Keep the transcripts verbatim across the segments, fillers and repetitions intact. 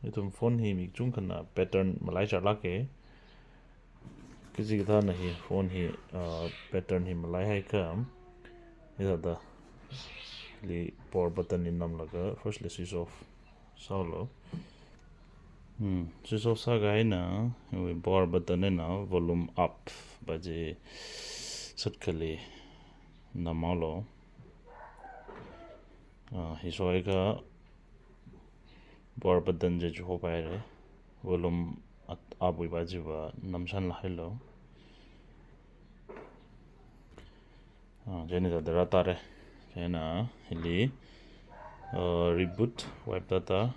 Ithum phone hi mi kachungkhana pattern malai chālāka. Kachikathāna hi phone hi, uh, pattern hi malaihaiakha, hithāda hili power button hi namlaga first li switch off sālu. Hmm, switch off sākahai eina, hiwui power button eina volume up pa chi sātkhali namhaolu. Ah, hi shokhaiakha power button chi chihopaira. Volume at-, up wui pa chiva namshanlahailu. Ah, chieina hithāda rātāra. Chieina hili, uh, reboot, wipe data,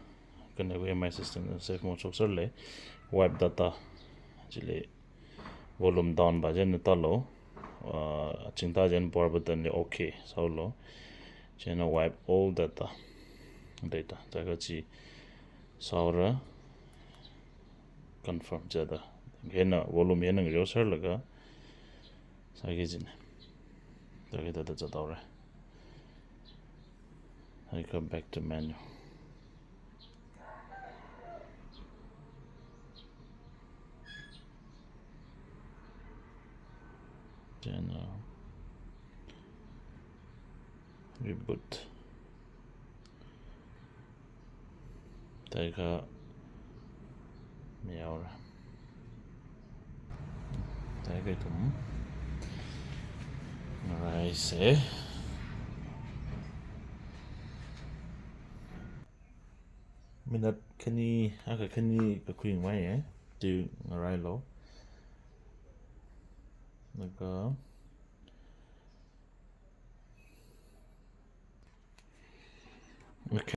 connect with M I system, safe mode shokserla, wipe data. Chili volume down pa chi eina tālu. Uh, chingtā chieina power button li OK sālu. Chieina wipe all data. Data. Chieina chi sāhaora. Confirm chithāda. Hieina volume hieina ngareoserlaga sāki kajina. Sāki hithāda zathaora. I come back to menu. Then, uh, reboot. Chieina mihaora. Chieina ithum ngaraisa. Minute khani, akha khani kakhui ngai, eh. Chi ngarailu. Laga. Okay.